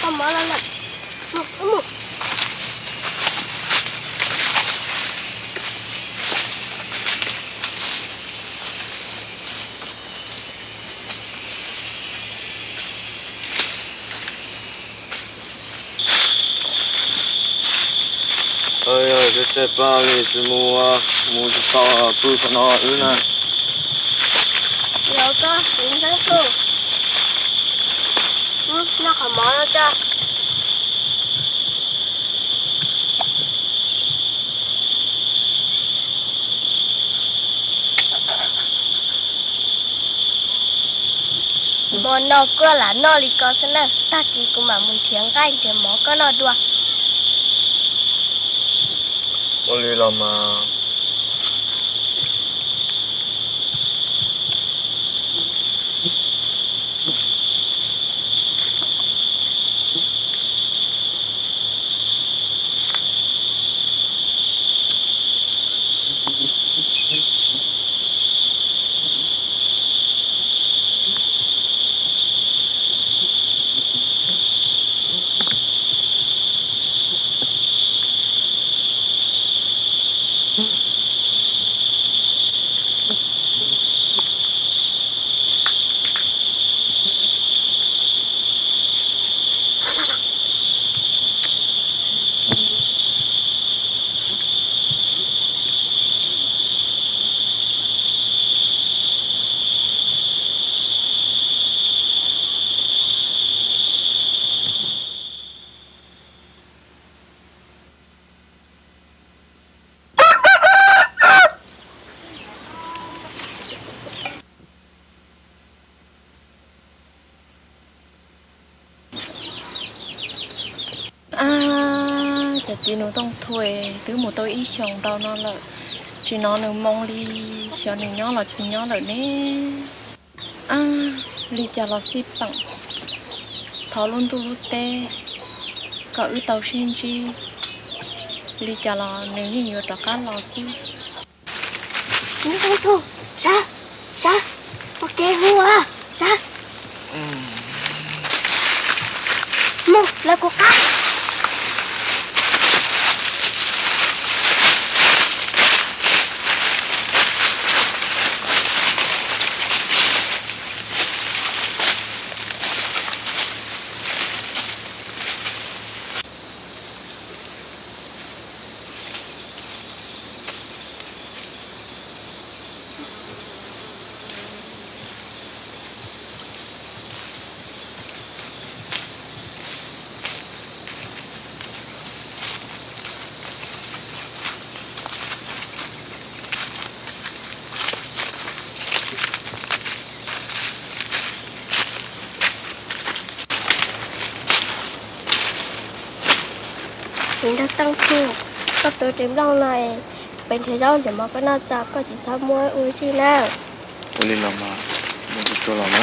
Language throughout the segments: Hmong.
Tau mov los lawm. Mus, mus. Yog tsis pab li tsis mus, mus tsis tau pw qhov no wb na. Yog koj txiv ntxeeb tus, noj qhov mov no tso. Hmo no koj lam noj li ko xwb na, tag kis kuv mam mus nrhiav nqaij nrhiav mov koj noj dua. Ua li los mas. Ab, cov txiv nus tooj thuam twb mus tau ib xyoos ntau no lawm, tsis hnov nws moo li, xyov nws nyob los tsis nyob lawm ne. Ab, li cas los xij peem, thov lub ntuj lub teb kom wb tau sib ntsib, li cas los nws yeej yuav rov qab los xwb. Sab, sab, ua ke hu, sab, mus lawv kuv qab. Txiv nraug Tooj Thuam, koj tuav ris nplooj no es peb nrhiav zaub nrhiav mov koj noj tso, koj tsis txhob muab ua zij na. Ua li los mas, mus tsuag tsuag los na.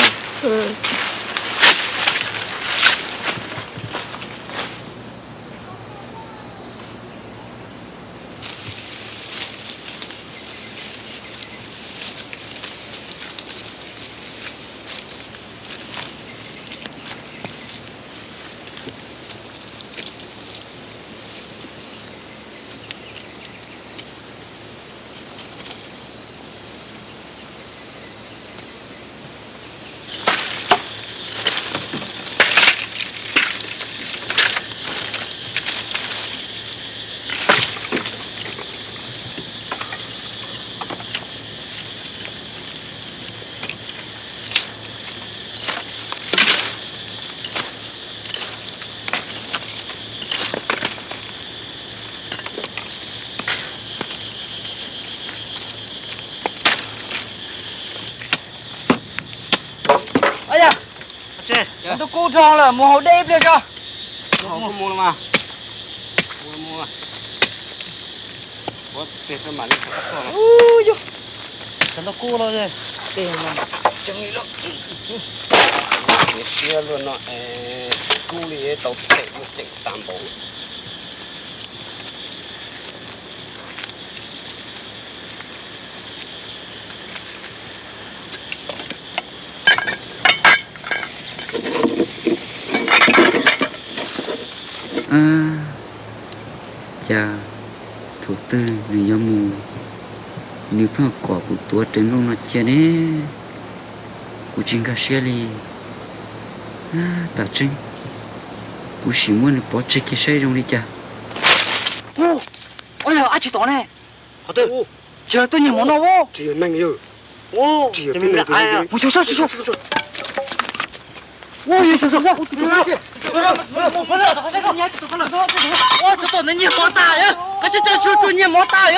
Yog, tub kub rog lawm, mus haus dej ib pliag tso. Tub kub los, tseem siab luaj no, kub li tau them muaj ceem tag npaum. Cas thaum twg nws yuav mus, nws pheej kom kuv tuav rawv nplooj no cia ne? Kuv tsis nkag siab li. Tam tseeb kuv sim muab nws pov tseg kiag saib zoo li cas. Ua, yog dab tsi tom ne? Tsis yog tuaj nyiag mov noj, tsis yog neeg. Mus xyuas saib, mus xyuas saib. Nyiag mov tas,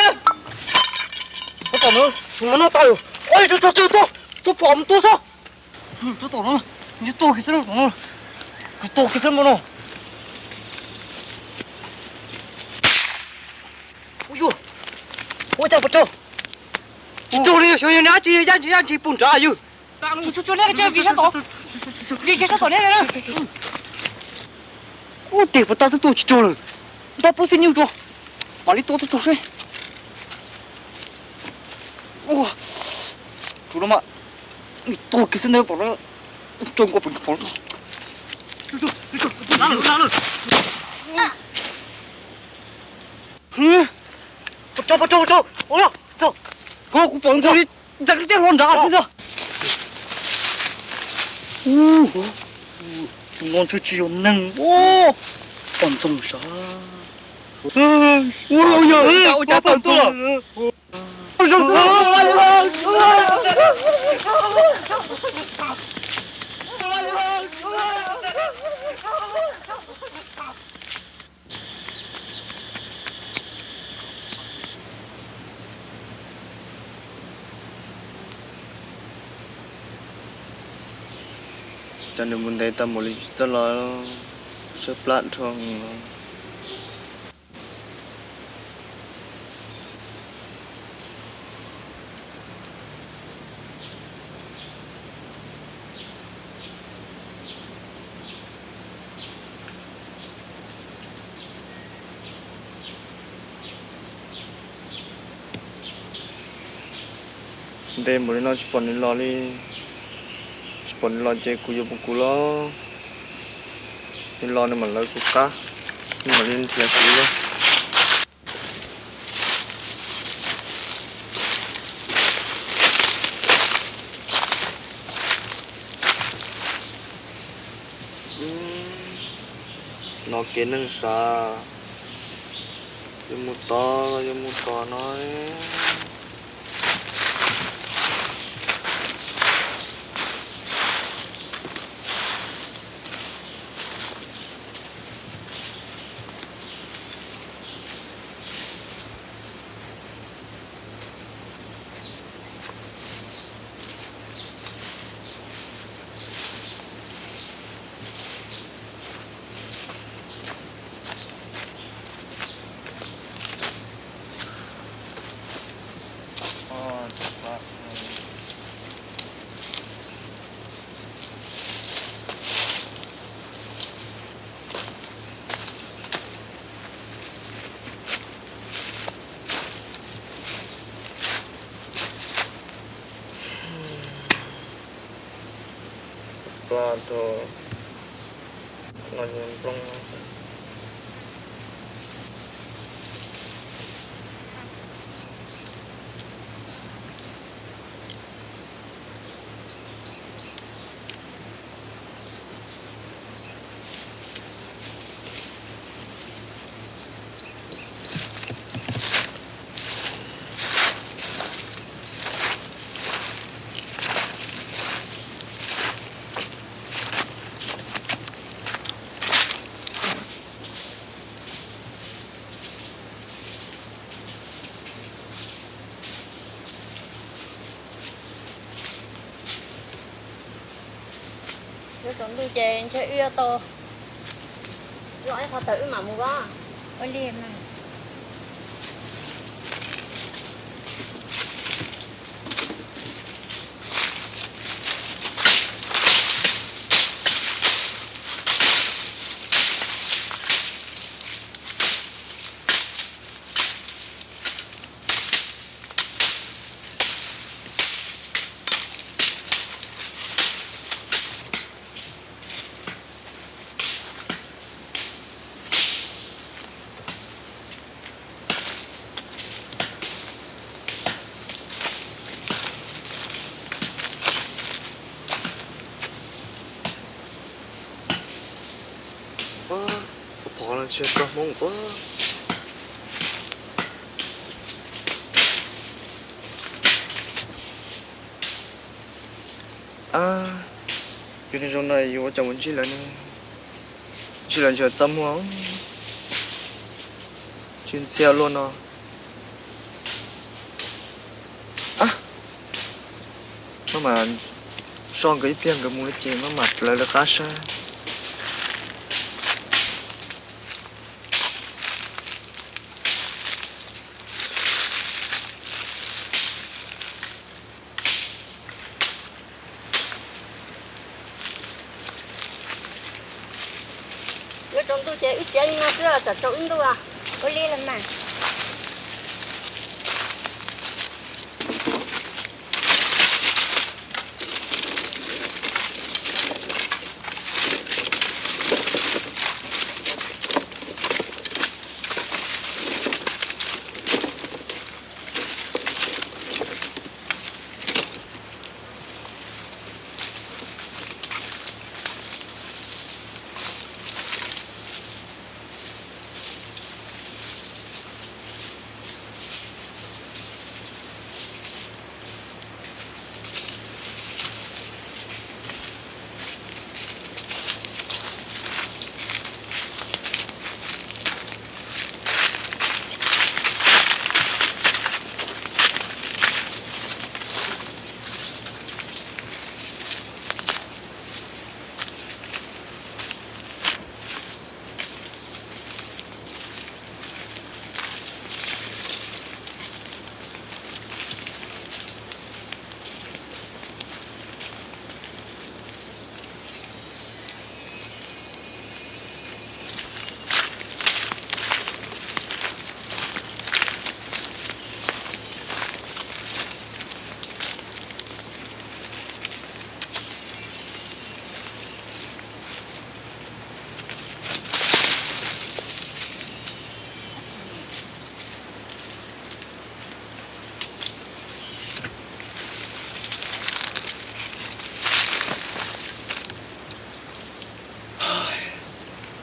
nyiag mov tas. Ua, tus no tuaj pom mus tua saib. Tus tom no, kuv tua kiag xwb no. Ua, ua cas puas raug? Tsis raug li, xyov yog nws dab tsi, yaj ntsis yaj ntsis puag nrad yog. Ua, tes puas tau twb tua tsis raug lawm. Npaj plaub xib nyuj rau, mam li tua twb raug seb. Ua, tsuav no mas, tua kiag xwb ntawd pom no, rau nkaus pem pom. Puas raug, puas raug, puas raug. Kuv pom nkaus li ntag, tej hluas nrad xwb ntag. Tus no ntshe tsis yog neeg, poj ntxoog sav. Ua cas poj ntxoog tuaj. Cov nws mus ntev tau mus li tsis txawj los, tshaib plab dhau los. Ntev npaum li no tsis pom nws los li, tsis pom nws los ces kuv yuav mus kuv los, nws los nws mam lawv kuv qab, nws mam li nrhiav kuv. No kev neeg sav, yuav mus tod los yuav mus tod no. Pla tau los nplooj. Yuav tsaus ntuj ces ntshe wb yuav tau los ib qho tawm wb mam mus as. Ua li mas. Ntshe txog Hmoob ua. A, yus niag zoo no yus ua cas mus ntsib lawv ne? Ntsib lawv ntshe txaj muag, tsis ntxhiab luaj no. A, maj mam soj nkawd ib pliag nkawd mus li ces maj mam lawv lawv qab saib. Yuav tsaus ntuj ces wb txiav li no xwb, tsam tsaus wb ntuj os. Ua li los mas.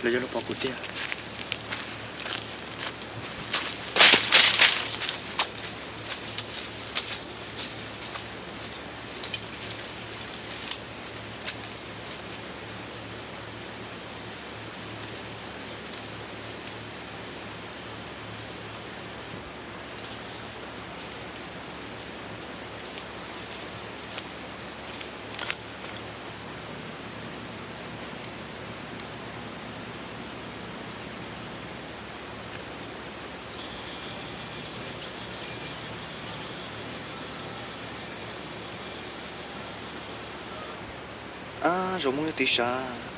Lawv yuav los pom kuv tiag. Ab, zaum Hmoob yuav tiv sav.